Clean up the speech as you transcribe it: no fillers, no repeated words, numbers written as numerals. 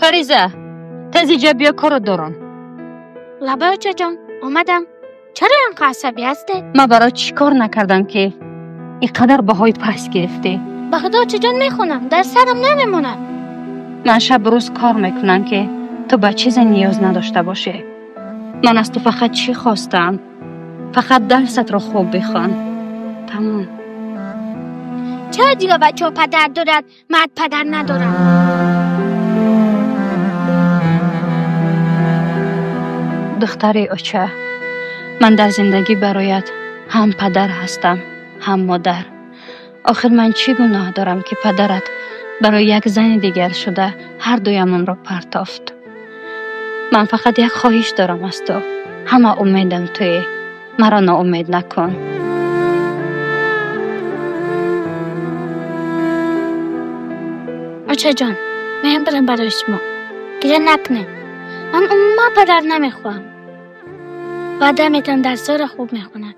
Фариза, тез иҷа биё, коро дорам. Лабай, очаҷон, омадам. Чаро инқа асабӣ ҳастед? Ман барои чӣ кор накардам, ки ин қадар баҳои паст гирифтӣ? Ба худо, очаҷон, мехонам, дар сарам намемонад. Ман шабу рӯз кор мекунам, ки ту ба чизе ниёз надошта бошӣ. Ман аз ту фақат чӣ хостам? Фақат дарсатро хуб бихон, тамом. Чаро дигар бачаҳо падар дорад, ман падар надорам? Духтари оча, ман дар зиндагӣ бароят ҳам падар ҳастам, ҳам модар. Охир ман чӣ гуноҳ дорам, ки падарат барои як зани дигар шуда ҳар дуямонро партофт? Ман фақат як хоҳиш дорам аз ту. Ҳама умедам туӣ, маро ноумед накун. Очаҷон, мебарам барои шумо. Гиря накунед. Ман умуман падар намехоҳам. Ваъда метавон, дарсҳоро хуб мехонам.